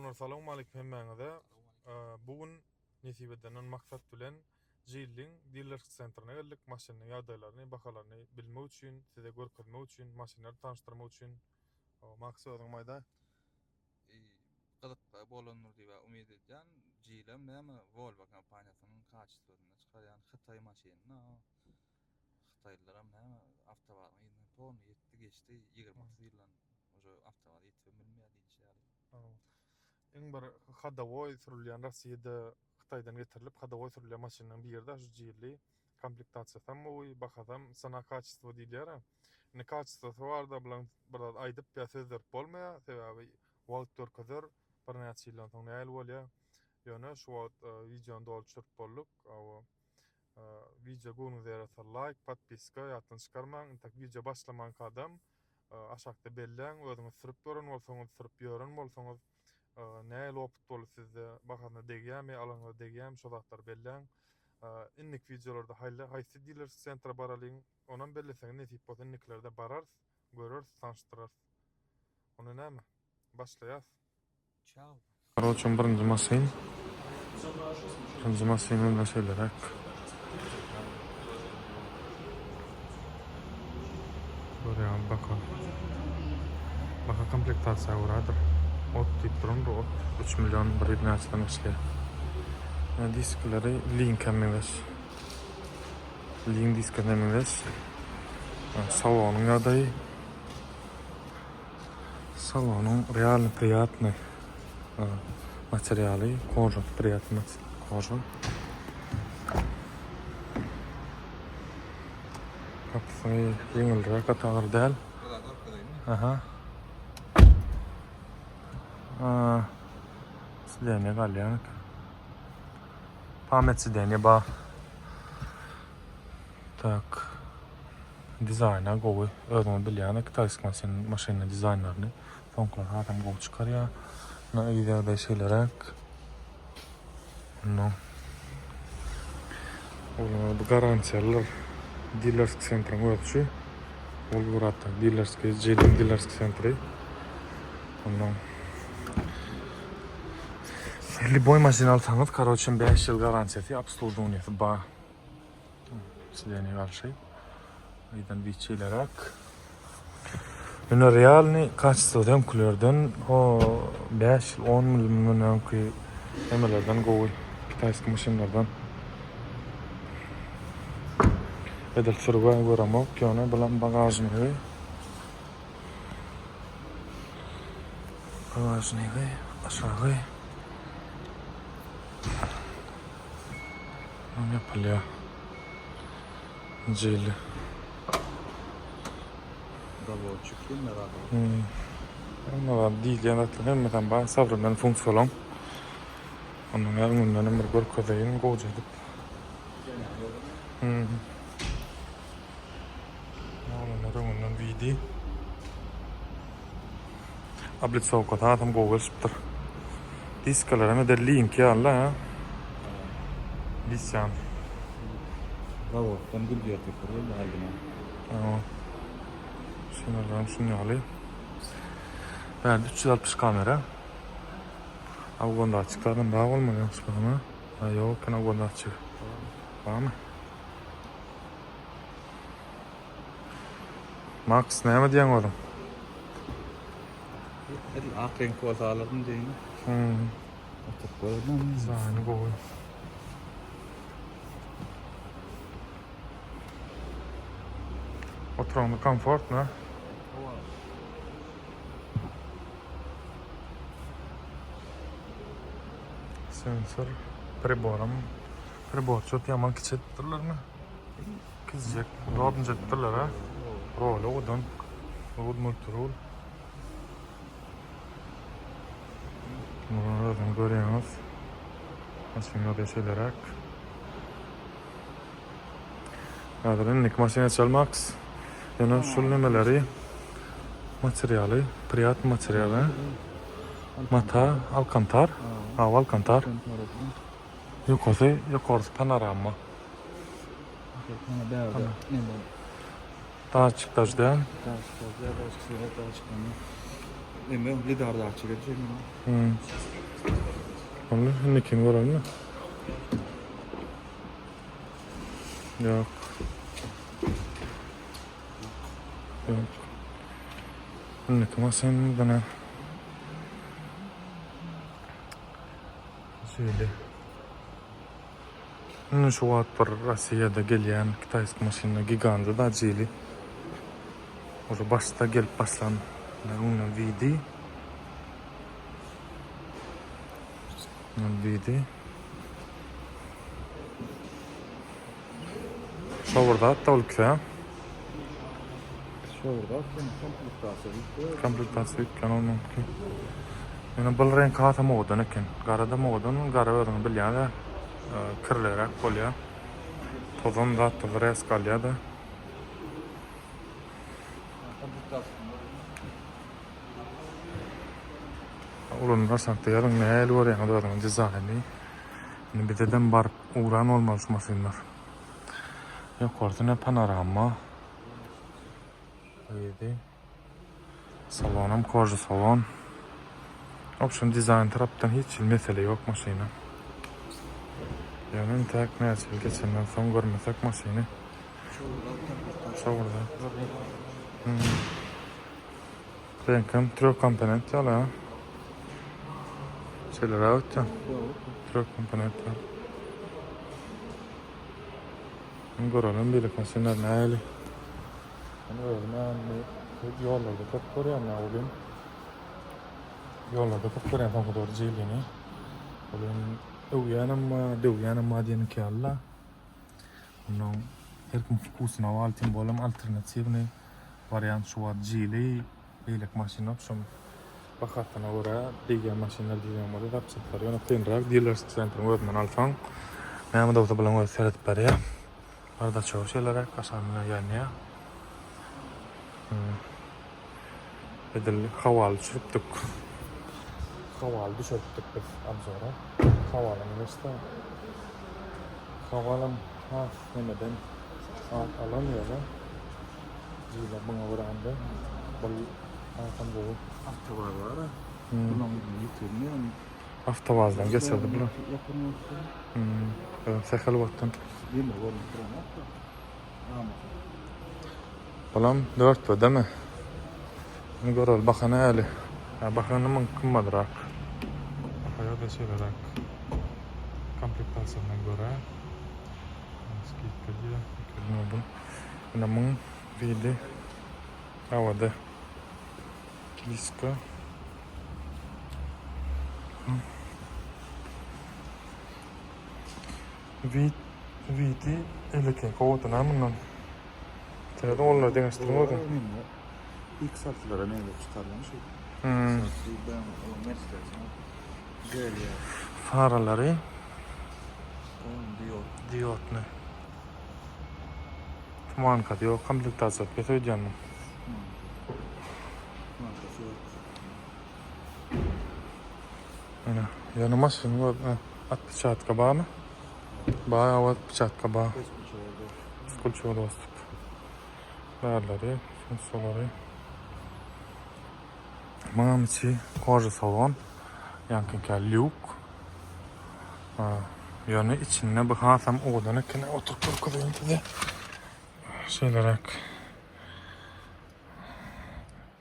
Oglanlar salowmalikim hemmäňize. Bu gün nesip edenden maksat bilen Jilliň dilersk sentrine geldik. Maşynyň ýagdaýlaryny, bahalaryny bilmek üçin, size görkezmek üçin, maşynlary tanyşdyrmak üçin. Maksat özüň aýdaý. Gyzykly bolandyr diýip umyt edýän. Jilem näme Volvo kompaniýasynyň kaçestwosynda çykarýan hytaý maşyny. Hytaýlylaram näme awtobazyň yzyndan polny ýetdi geçdi 20-30 ýyldan uje awtobaz ýetibem bilmeýär diýlişi ýaly. Iň bir hodowoý sürülýän Rossiýada Hytaýdan getirilip hodowoý sürülýän maşynlaryň biri-de şu Jili. Komplektasiýasam gowy, bahasam cena kaçestwo diýilýär-ä. Indi kaçestwosy barada bilen bir zat aýdyp ýa söz berip bolmaýar, sebäbi wagt görkezer, birnäçe ýyldan soň nähili bolýar. Ýöne şu wagt wideony doly düşürip bolduk. Wideo göwnüňize ýarasa laýk, podpiska ýatdan çykarmaň. Intak wideo başlamankadam aşakda belläň, özüňiz sürüp gören bolsaňyz, sürüp ýören bolsaňyz, nähili opyt boldy sizde, bahasyna degýärmi, alanyňyza degýärmi, şo zatlary belläň. Indiki wideolarda haýsy dilersk sentra baralyň, onam belleseňiz nesip bolsa indikilerde bararys, göreris, tanyşdyrarys. Onda näme? Başlaýas. Karoçem birinji maşyn. Birinji maşyn indi şeýleräk. Görýäňiz baka. Baka komplektasiýa görädir. Ot diýip duran bu ot. 3 million bir ýüz näçeden başlaýar. Ýa diskleri Link-e meňzeş. Link disklerine meňzeş. Salonyň ýagdaýy. Salonyň realny priýatny materialy, koža priýatny koža. Gapysy ýeňilräk, gaty agyr däl. Aha. Sideniýe galýan eken. Pamet sideniýe bar. Tak. Dizaýna gowy. Özüňiz bilýäňiz kitaýski maşyn maşynyň dizaýnlaryny. Soňkular hasam gowy çykarýar. Muna yz ýagdaý şeýleräk. Ondan Olar bu garantiýalydyr. Dilersk sentriň özi şu. Wolgogradda dilerskiý, Jilin dilersk sentri. Ondan Lýuboý maşyn alsaňyz, karoçe 5 ýyl garantiýasy, obslužowaniýasy bar. Sideniýe garşy. Ýydan bir çeýleräk. Ýöne realny kaçestwo öňkülerden o 5 ýyl 10 ýyl mundan öňki nemelerden gowy. Kitaýski maşynlardan. Edil sürübä göremok, ýöne bulam bagažnigi. Bagažnigi aşagy. Öň ýapylýar. Jeli. Zawodçik hemme zady bar. Hmm. Hemme zat diýilýän zatlar hemmesem bar. Sowremen funksiýalaň. Ondan öňünden hem bir görkezeýin gowja edip. Hmm. Oglanlar öňünden widi. Oblitsowkasy hasam gowy gelşipdir. Diskalar hem edil link ýaly ha. Nissan. Zawoddan Goodyear teker geldi aldyma. Aa. Şunlardan şun ýaly. Bärde 360 kamera. Awgon datçiklerden bar bolmaly ýagşy Ha ýok eken awgon datçigi. Barmy? Max näme diýýäň özüň? Edil ak reňk bolsa alardym diýýän. Hmm. Oturyp görmedim. Dizaýny gowy. Oturanda komfortno. Sensor priboram pribor çok ýaman kiçi edipdirlermi? Kiçijek, udobnyja edipdirler ha. Roly owadan. Rul multirul. Muny özüňiz görýäňiz. Maşyn ýagdaýy şeýleräk. Häzir indiki maşyn geçeli Max. Ýöne şul nemeleri materialy, priýatny material ha. Mata, alkantar. Ha, alkantar. Ýokasy, ýokarsy panorama. Datçik daş däl. Datçik daş däl, datçik däl, datçik. Neme, lidar datçik edecek. Hmm. Onda indikini görelmi? Ýok. Ýok. Indiki maşynymyz ine. Şeýle. Indi şu wagt bir Rossiýada gelýän kitaýski maşynlar gigandy da Geely. Ol başda gelip başlan öňden VD. VD. Şo bir zat da ol ikisi. Şo bir zat komplektasiýa üýtgär. Komplektasiýa üýtgän ol mümkin. Ýöne bul reňk hasam owadan eken. Gara-da owadan, gara özüňiz bilýäňiz-ä. Kirliräk bolýar. Tozan zat da resk alýar-da. Ulanarsaňda ýazyň nähili görýäňiz özüňiz dizaýny. Indi bizedem baryp ugran bolmaly şu maşynlar. Ýokarsy ne panorama. Ýedi. Salonam koja salon. Opşum dizaýn tarapdan hiç hili mesele ýok maşyna. Ýöne entäk näçe ýyl geçenden soň görmesek maşyny. Şowurda. Hmm. Reňkem trök komponent ýaly ha. Şeýleräk ötýän. Trök komponent ýaly. Görelim beýleki maşynlar nähili. Men özüm indi ýollarda köp görýän welin. Ýollarda köp görýän soňky döwür Geely-ni. Welin öwýänem bar, döwýänem bar diýenki ýaly-la. Ondan her kim wkusyna bagly, tym bolem alternatiwnyý wariant şu wagt Geely beýleki maşyn wobşem bahasyna görä degýän maşynlar diýseň bolýar zapçastlar ýöne kynrak dilersk sentriň özünden alsaň näme-de bolsa bulaň özi seredip berýär. Bardaçogy şeýleräk aşagynda ýanýar. Edil hawaly düşüripdik. Hawaly düşüripdik biz obzora. Hawalam geçdi. Hawalam has nemeden at alan ýöne Jila muňa görände bul hasam gowy. Awtowaz bar-a. Bulaň ýitirmeýän. Awtowazdan geçirdi bular. Hmm. Sähel wagtdan. Demir görnüp duranok-da. Bulam 4 we deme. Indi göreli baha näli. Ha baha muň gymmadrak. Baha ýa-da şeýleräk. Komplektasiýasyna görä. Skidka diýýär. 200 rubl. Ine muň widi. Awada. Diska. Wid, widi eleken kowatyn ha mundan. Serediň olary deňeşdiriň özüň. X6-lara meňzep çykarýan şu. Hmm. X6 BMW, Mercedes-iň GL. Faralary Onuň diod. diodny. Tumankasy ýok, komplektasiýasy pes öýdýän muň. Tumankasy ýok. Ine, ýöne maşynyň öz otpeçatka barmy? Bar, hawa, otpeçatka bar. Besключewoý dostup. Bärleri, funksiýalary. Muňam içi koja salon. Ýaňkyňka lýuk. Ýöne içinde bu hasam owadan eken. Oturyp görkezeýin size. Şeýleräk.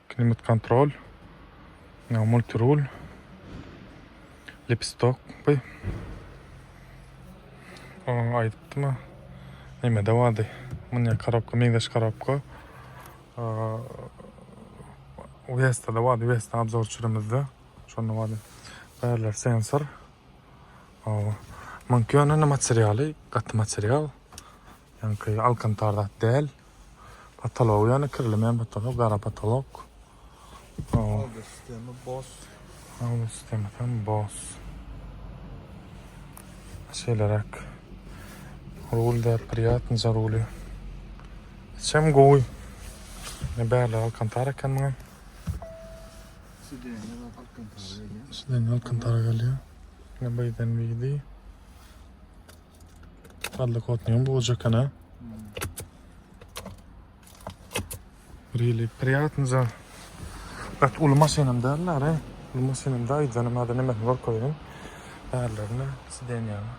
Klimat kontrol. Multirul. Lipstok bu. Aýdypdym-a. Nemede bardy. Muny korobka, meňzeş korobka. Vesta-da bardy, Vesta obzor düşürimizde. Şonda bardy. Bärler sensor. Muňky ýöne materialy, gaty material. Ýaňky alkantar zat däl. Patology ýöne kirlemeýän patolog, gara patolog. Audio sistemi Bose. Audio sistemi hem Bose. Şeýleräk. Rul da priýatnyja ruly. Içem gowy. Ne bärler alkantara eken muňa. Sidenýe alkantara gelýär. Sidenýe alkantara gelýär. Ne beýden beýdi. Podlokotnyň boljak eken ha. Really priýatnyja. Gaty uly maşynam däl-le, uly maşynam da, aýdanam hada nemesini görkezeýin. Bärlerine sidenýaňa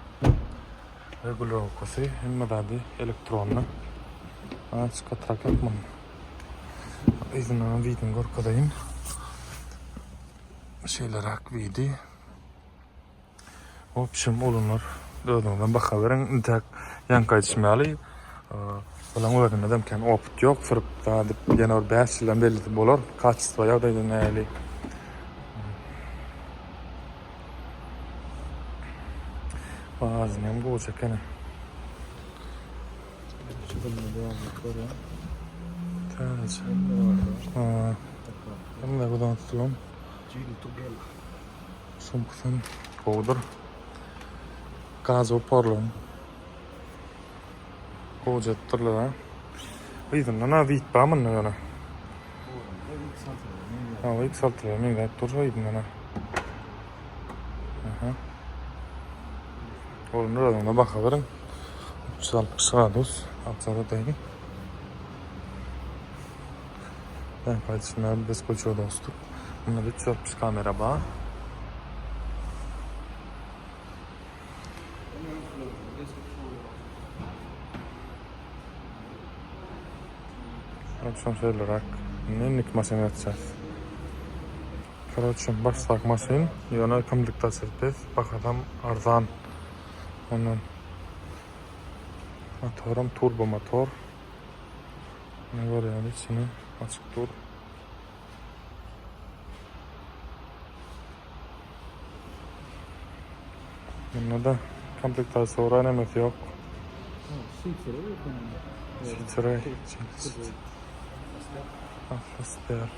regulirowkasy hemme zady elektronny. Açyk gatrak ýok munuň. Yzyndan widini görkezeýin. Şeýleräk widi. Wobşem oglanlar özüňizden baha beriň. Intäk ýaňky aýdyşym ýaly bulaň özündedem kän opyt ýok. Sürüp zat edip ýene bir 5 ýyldan bellisi bolar. Kaçestvo ýagdaýda nähili. Bazyny hem gowy çekeni. Täze. Ha. Hemme gözden tutulan. Sumkasam gowudyr. Gazy uparlan. Gowja etdirler ha. Yzyndan ha wit bar munda ýöne. Ha, X6 meňzäp dur yzyndan ha. Aha. Oğlum özüňde baka beriň. 360 gradus obzor edeýin. Ben aýdyşym bespolçuga dostuk. Munda 360 kamera bar. Akşam şeýleräk. Indi indiki maşyna geçýäs. Karoçe, başdaky maşyn, ýöne komplektasiýasy pes, bahasam arzan. Ondan motoram turbo motor. Ne görýän içini açyk dur. Bunda da komplektasiýa görä nemesi ýok. Citroen. Atlas däl.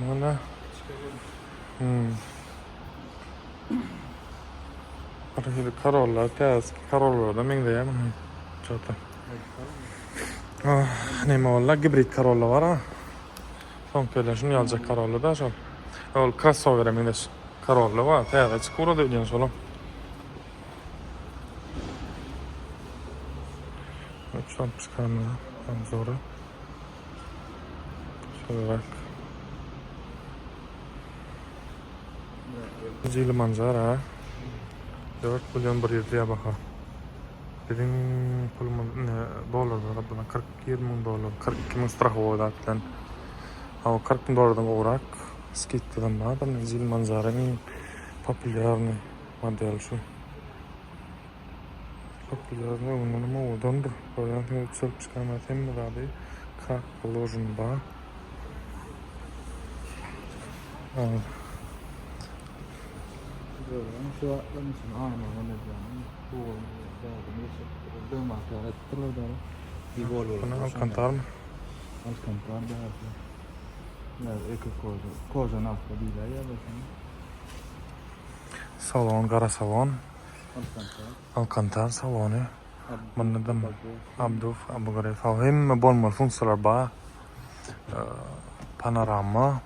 Mana. Hmm. Bir hili Corolla, täze Corolla-da meňzeýär muny. Çota. Ah, neme boldy? Gibrid Corolla bar ha. Soňky gelen şuny ýaljak Corolla da şol. Ol crossovere meňzeş Corolla bar, täze çykyp ugrady öýdýän şolam. 360 kamera obzory. Şeýleräk. Jili manzara. 4 milyon 100 diýä baha. Biziň pulumyz ine dollarda gaplana 41 müň dollar, 42 müň strahowoý zat bilen. Hawa 40 müň dollardan gowrak skidkadan bardyr. Jili manzara iň populýarnyý model şu. Populýarnyý öňünden owadandyr. Görýänsiňiz 360 kamerasy hemme zady kak položen bar. Şu wagtlar üçin aýnadan edýän. Bu Bu ne Alkantar mı? Alkantar bärde. Ya eko koza, koza nafta diýilýär ya da. Salon, gara salon. Alkantar. Alkantar salony. Munda da Abduf, Abugre, hemme bolmaly funksiýalar bar. Panorama.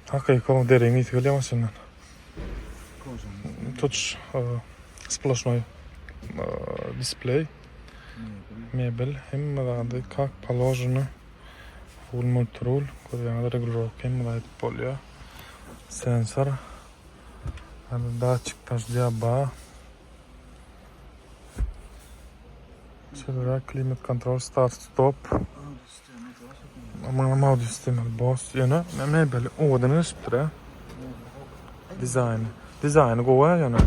Hakyky o deriň ysy gelýär maşyndan. Tutuş sploşnoý displey. Mebel hemme zady kak položeno. Full multirul, görýäňiz regulirowka hemme zat edip bolýar. Sensor. Datçik daždýa bar. Şeýleräk klimat kontrol start stop. Muňa audio sistema Bose ýöne mebel owadan gelişipdir ha. Dizaýny. Dizaýny gowy ýöne.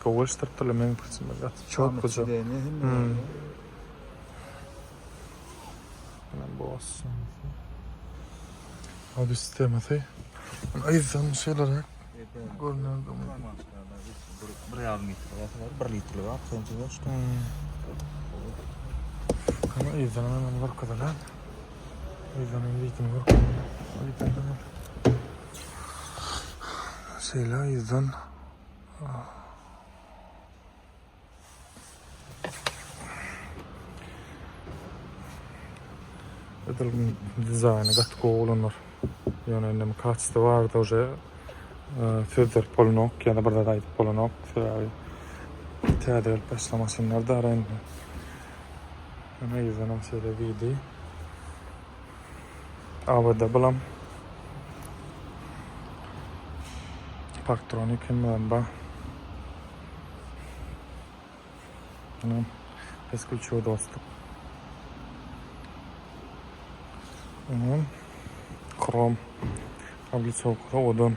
Gowy gelişdiripdirler meniň pikirimçe. Gaty çotkaja. Hmm. Bose. Audio sistemasy. Yzdan şeýleräk görünýär. Bir ýarym litr bolsa bar, bir litrli bar, şonça boş. Hany yzdan hemen görkezeler. Yzdan hem litini görkezeler. Yzdan Şeýle yzdan. Edil dizaýny gaty gowy bolanlar. Ýöne indi kaçda barada uje söz berip bolanok ýa-da bir zat aýdyp bolanok. Sebäbi täze gelip başlan maşynlar da indi. Ýöne ýüzdenem şeýle diýdi. ABD bulam. Parktronik hemmeler bar. Ine besklýuçewy dostluk. Ine krom oblisowka owadan.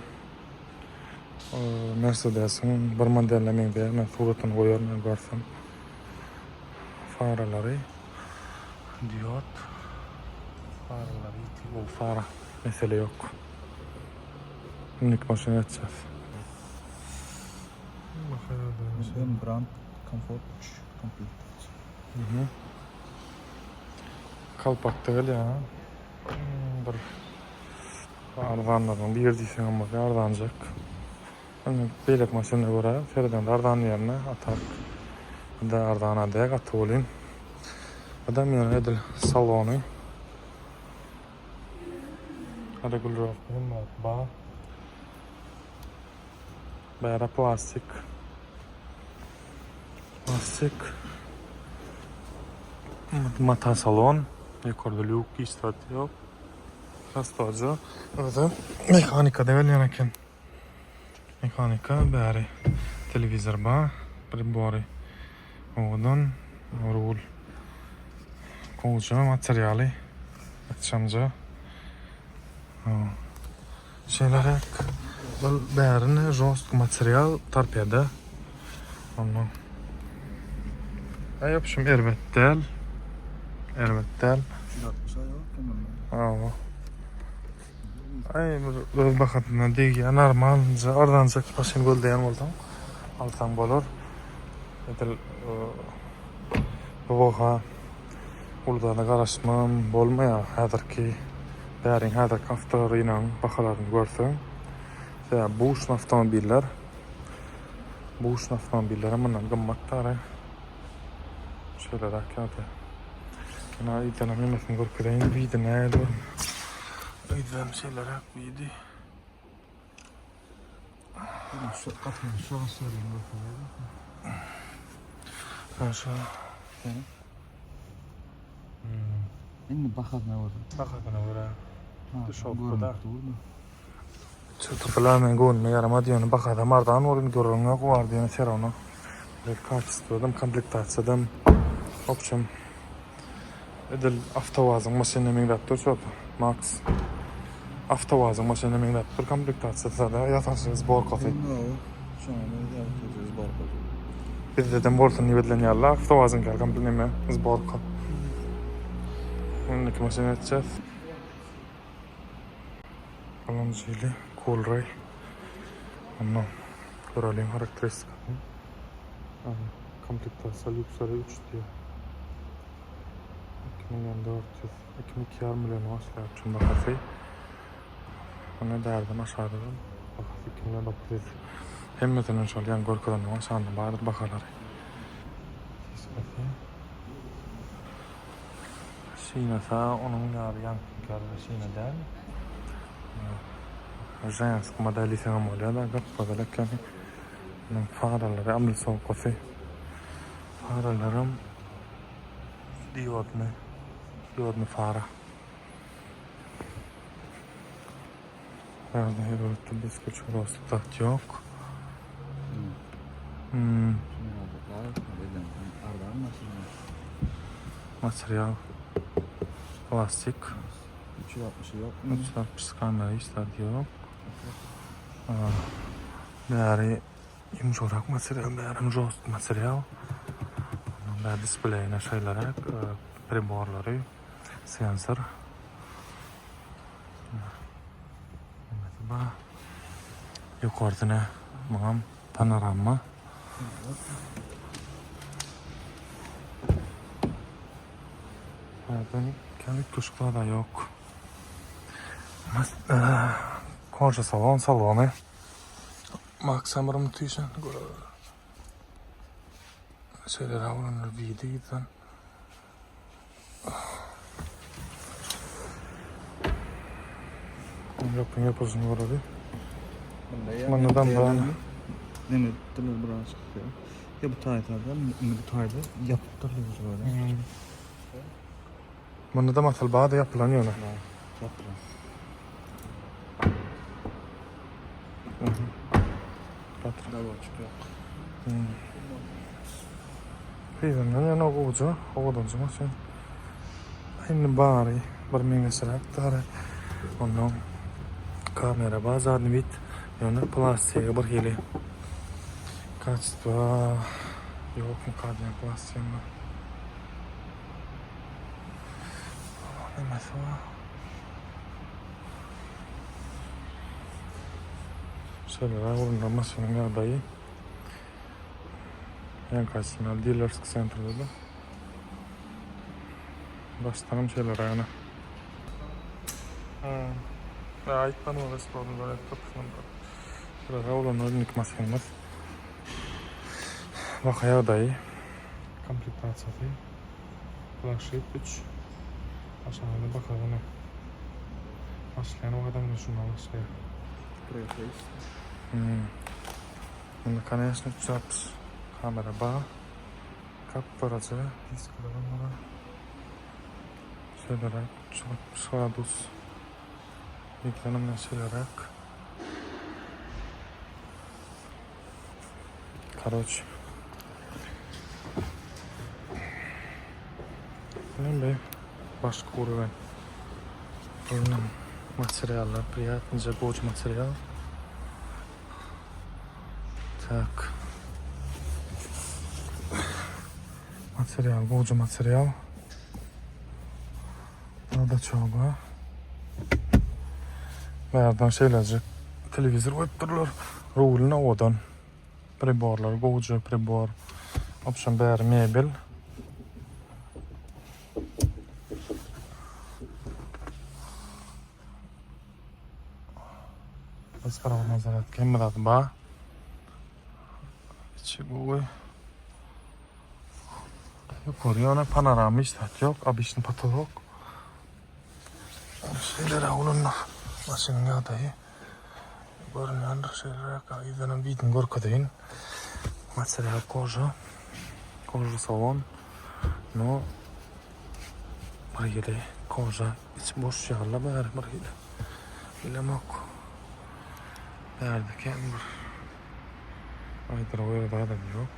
Mercedesiň bir modeline meňzeýär. Men suratyny goýaryn men görsem. Faralary diod. Faralary ýiti gowy fara. Mesele ýok. Indiki maşyna geçýäs. M Grand Comfort 3 komplektasiýa. Mhm. Kalpakda gelýär ha. Bir arzanlaryň biri diýseňem bolýar, arzanjak. Indi beýleki maşyna görä seredeňde arzan ýerine atak. Bu-da arzan-a däl gaty welin. Bu-da ýöne edil salony. Regulirowka hemme zat bar. Bära plastik. Plastik. Mata salon. Ýokarda lýuk hiç zat ýok. Rastoja. Özü mehanika da gelýän eken. Mehanika bäri telewizor bar. Pribory owadan. Rul. Gowja materialy. Ykjamja. Şeýleräk bul bärine žostky material torpeda. Ondan. Aý opşum erbet däl. Erbet däl. Awa. Aý bir öz bahasyna degýär normal arzanjak maşyn gözleýän bolsaň alsaň bolar. Edil bu baha Uly zada garaşmam bolmaýar häzirki bäriň häzirki awtorynagyň bahalaryny görseň. Sebäbi buşly awtomobiller buşly awtomobiller hem mundan gymmat dara. Şeýleräk ýagdaý. Ýene yzdanam hemmesini görkezeýin. Widi nähili görünýär. Yzdan şeýleräk widi. Şu gapyny şu göstereyim görkezeyim. Ha şu. Seni. Hmm. Indi bahasyna görä. Bahasyna görä. Duşowkada. Çytypylar men göwnüme ýaramady ýöne bahasam arzan boldy görüň ýok bardy ýöne serowno. Bir kaçestwodam komplektasiýadam. Opşem Edil awtowazyň maşynyna meňzäp dur şo-da. Max. Awtowazyň maşynyna meňzäp dur komplektasiýasy-da, ýasalşy, sborkasy. Şoňa meňzäp dur sborkasy. Bizdedem bolsun diýip edilen ýaly awtowazyňky ýaly kompl neme, sborka. Indiki maşyna geçýäs. Olam jili, Coolray. Ondan göreliň harakteristikasyny. Komplektasiýa lýuksary 3 diýýär. 2 million 400, 2 2 ýarym million başlaýar üçin bahasy. Onda bärden aşagda bahasy 2 million 900. Hemmesiniň şol ýaňy görkezendiň aşagynda bardyr bahalary. Diskasy. Şinasa onuň ýaly ýaňky ýaly şina däl. Ženski model diýseňem bolýar-da, gypgyzyl ekeni. Munuň faralary, amlisowkasy. Faralaram diodny, diodny fara. Bärde elbetde besküç rosty zat ýok. Hmm. Material plastik. 360 ýok. 360 skaner hiç zat ýok. Bäri ýumşagrak material, bärem žost material. Ondan bäri displeýine şeýleräk priborlary, sensor. Hemmesi bar. Ýokarsyna muňam panorama. Bärden kän üýtgeşik zad-a ýok. Koža salon salony. Maksam bir mütişen. Şeýleräk bolanlar widi giden. Ýapyň ýapyşyny göreli. Mundan da Neme diller biraz çykýar. Ya bu taýda, indi bu taýda ýapyp durlar böyle. Munda da masal bar-da ýapylan ýöne. Satylan. Satylan. Daloçik ýok. Yzyndan ýene gowja, owadanjy maşyn. Indi bary bir meňzeşräk dara. Ondan kamera bar zadny wid. Ýöne plastigi bir hili kaçestvo ýokmuka diýen plastiginde. Nemesi bar. Şeýleräk urunda maşynyň ýagdaýy. Ýaňky aýtşym dilersk sentrde-de. Başdanam şeýlerägine. Hmm. Ya aýtmadym o restoranda köpüsiniň bar. Şeýleräk ulanýar indiki maşynymyz. Baka ýagdaýy. Komplektasiýasy. Flagship 3. Aşagyna bakagyna. Başlaýan wagtam şundan başlaýar. Preface. Hmm. Indi koneçno 360 kamera bar. Gapgaraja disklerim bar. Şeýleräk 360 gradus. Ekranım şeýleräk. Karoç. Indi başga uruwen. Bunun materiallar priýatnyja gowy material. Tak. Material, gowja material. Burada çoba. Bärden şeýlejik telewizor goýupdyrlar. Rulny owadan. Priborlar gowja pribor. Opşam bäri mebel. Besprovod zaryadka hemme zady bar. Içi gowy. Ýokary ýöne panorama hiç zat ýok. Obyçny potolok. Şeýleräk ulandyk. Maşynyň ýagdaýy görünýändir şeýleräk. Yzdan hem widini görkezeýin. Material koža. Koža salon. No bir ýeri koža içi boş ýaly bäri bir hili. Bilemok. Bärde kän bir aýdyr goýar zadam ýok.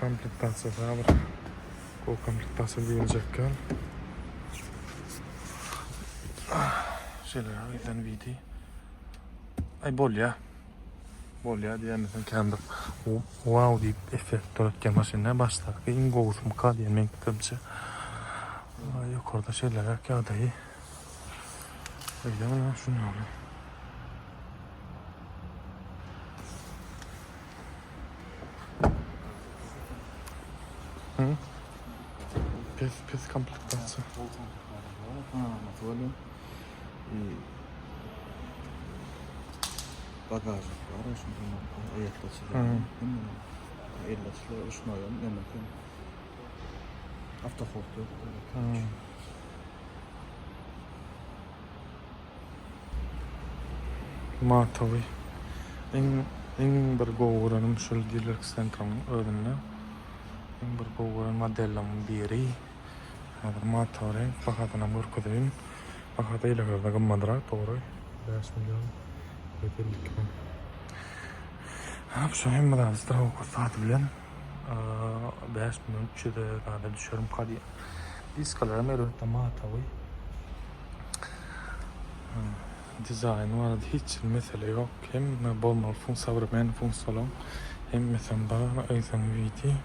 Komplektasiýasy bir gowy komplektasiýa diýiljek ýaly. Şeýle ýagdaýdan widi. Aý bolýa. Bolýa diýenmesen kän bir wow diýip effekt döretýän maşyn däl. Başdaky iň gowusymyka diýen meň pikirimçe. Ýokarda şeýleräk ýagdaýy. Öýde mine şuny ýaly. Hı? Pes, pes komplektasiýa. Panoramasy bolýar. Bagažnik bar, şunda aýakda çyzýan. Elle çyzýan, uçmaýan, näme Avtohod ýok. Matowy. Iň iň bir gowy görenim şul Dealer Centrum özünde. Iň bir gowy gören modelleriň biri. Häzir matowy reňk bahasyny hem görkezeýin. Bahasy eýlekerde gymmadrak dogry. 5 million 752 müň. Şu hemme zady strahowka zady bilen 5300-e zada düşerimka diýýän. Diskalaram elbetde matowy. Dizaýny barada hiç hili mesele ýok. Hemme bolmaly funksiýa, sowremennyý funksiýalaryň hemmesem bar. Eýsem widi.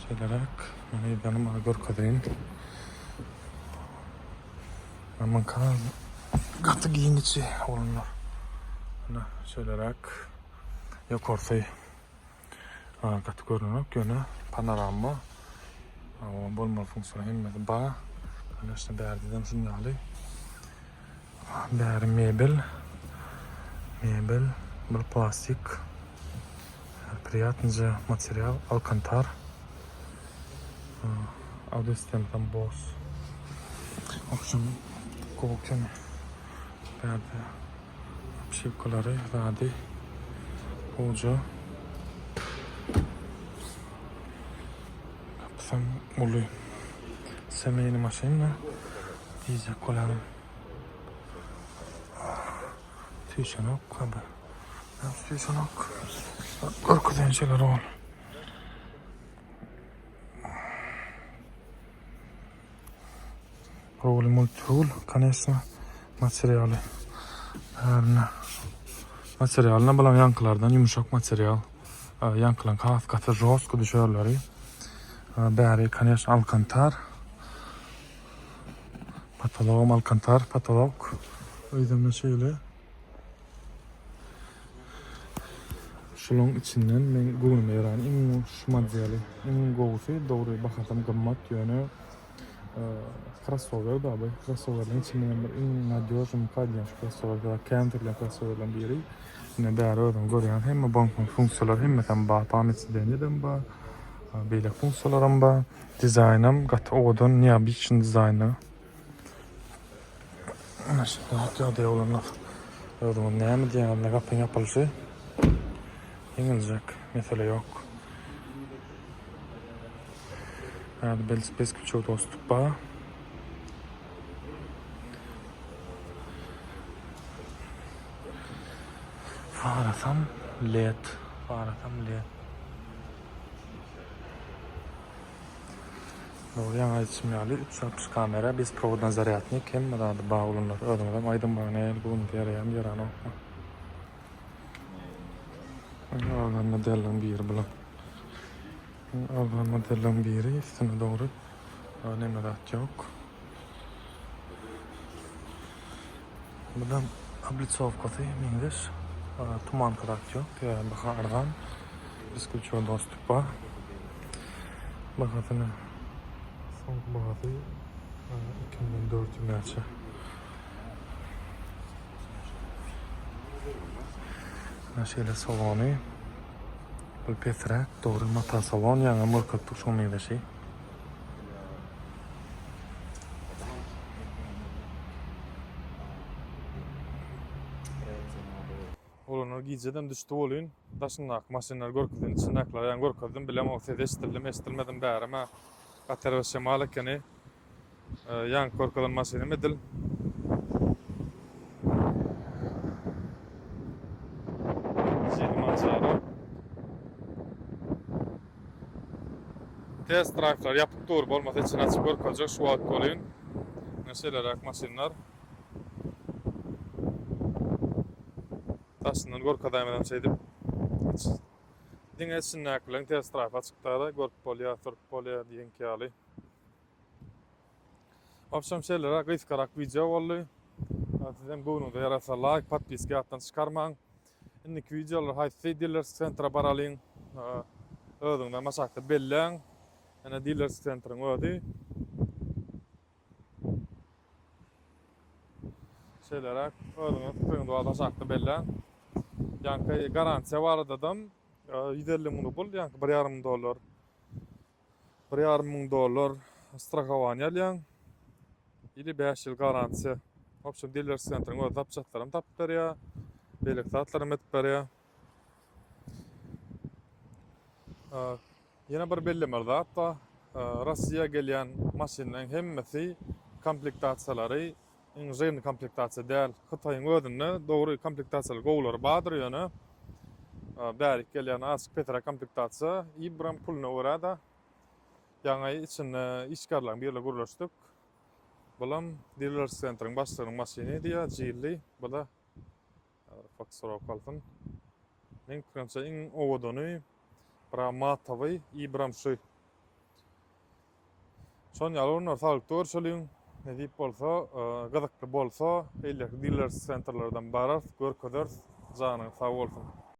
Şeýleräk. Men eýdänim maňa görkezeýin. Maňka gaty giň içi oglanlar. Ana şeýleräk. Ýokarsy gaty görünenok ýöne panorama bolmaly funksiýalaryň hemmesi bar. Koneçno bärdedem şuň ýaly. Bäri mebel. Mebel bir plastik. Priýatnyja material alkantar. Audio sistemasyam Bose. Ogşam gowy eken. Bärde Obşiwkalary zady gowja. Gapysam uly. Semeýni maşynda diýjek bolýanym. Süýşenok habar. Süýşenok. Görkezen şeyler ol. Roli multitool, конечно, materialy. Bärine. Materialyna bulan ýaňkylardan ýumşak material. Ýaňkylaryň has gaty žostko düşerleri. Bäri, конечно, alkantar. Patologam alkantar, patolog. Öýdemde şeýle. Şulaň içinden men göwnüme ýaran iň şu modeli. Iň gowusy, dogry bahasam gymmat, ýöne krossower da bu. Krossowerleň içinden hem bir iň nadýožnyý diýen şu krossower, sebäbi kän sürülýän krossowerleň biri. Ine bäri özüň görýän hemme bankyň funksiýalary hemmesem bar. Pamýat sidenýedem bar. Beýleki funksiýalaram bar. Dizaýnam gaty owadan, neobычный dizaýny. Ana şeýle ýagdaý oglanlar. Özüňiz näme diýýäňiz, ine gapyň ýapylyşy. Ýeňiljek, mesele ýok. Hadi bez küçük dostluk bar. Farasam led, farasam led. Dogry ýaňy aýdyşym ýaly 360 kamera, bezprovodna zarýadnik, hemme zady bar oglanlar. Özüňizem aýdyň maňa nähili göwnüňize ýaraýarmy, ýaranokmy. Iň arzan modelleriň biri bular. Iň arzan modelleriň biri üstünde dogry neme zat ýok. Budan oblicowkasy meňzeş. Tumanka zat ýok. Sebäbi baha arzan. Besklýuçowy dostup bar. Bahasyny soňky bahasy 2400 näçe. Ana şeýle salony. Bu pesräk, dogry mata salon, ýaňy görkezdik şoň meňzeşi. Oglanlar gijedem düşdi welin, daşyndaky maşynlary görkezdim, içindäkileri ýaňy görkezdim, bilemok ses eşidildimi, eşidilmedimi bärem-ä gaty erbet şemal ekeni. Ýaňky görkezen maşynym edil. Jili Manjaro. Test drive'lar ýapyk dur, bolmasa içini açyp görkezjek şu wagt welin. Ine şeýleräk maşynlar. Daşyndan görkezäýmesem şeýdip. Diňe içindäkileriň test drive açykda-da görüp bolýar, sürüp bolýar diýenki ýaly. Wobşem şeýleräk gysgarak wideo boldy. Sizem göwnüňize ýarasa laýk, podpiska ýatdan çykarmaň. Indiki wideolar haýsy dilers sentra baralyň. Özüňizem aşakda belläň. Ene dilers sentryň özi. Şeýleräk özüňiz pikiriňizi bolsa aşakda belläň. Ýaňky garantiýa baradadam 150 müň rubl, ýaňky 1,5 müň dollar. 1,5 müň dollar strahowaniýa alýaň. Ili 5 ýyl garantiýa. Wobşem diler sentryň özi zapçastlaram tapyp berýär. Beýleki zatlaram edip berýär. Ýene bir bellemeli zat bar. Rossiýa gelýän maşynlaryň hemmesi komplektasiýalary iň žirny komplektasiýa däl. Hytaýyň özünde dogry komplektasiýalar gowulary bardyr ýöne bärik gelýän azajyk pesräk komplektasiýa i biram puluna görä-de ýaňy içinde işgärleriň biri bilen gürleşdik. Bulam Dealers Centeriň başlygynyň maşyny diýýär, Jilli. Bu-da Foxrock alsyn. Meň pikirimçe iň owadany bira matowy i biram şu. Şon ýaly orunlar saglykda görşeliň. Nesip bolsa, gyzykly bolsa, beýleki dealers centerlerden bararys, görkezeris. Janyňyz sag bolsun.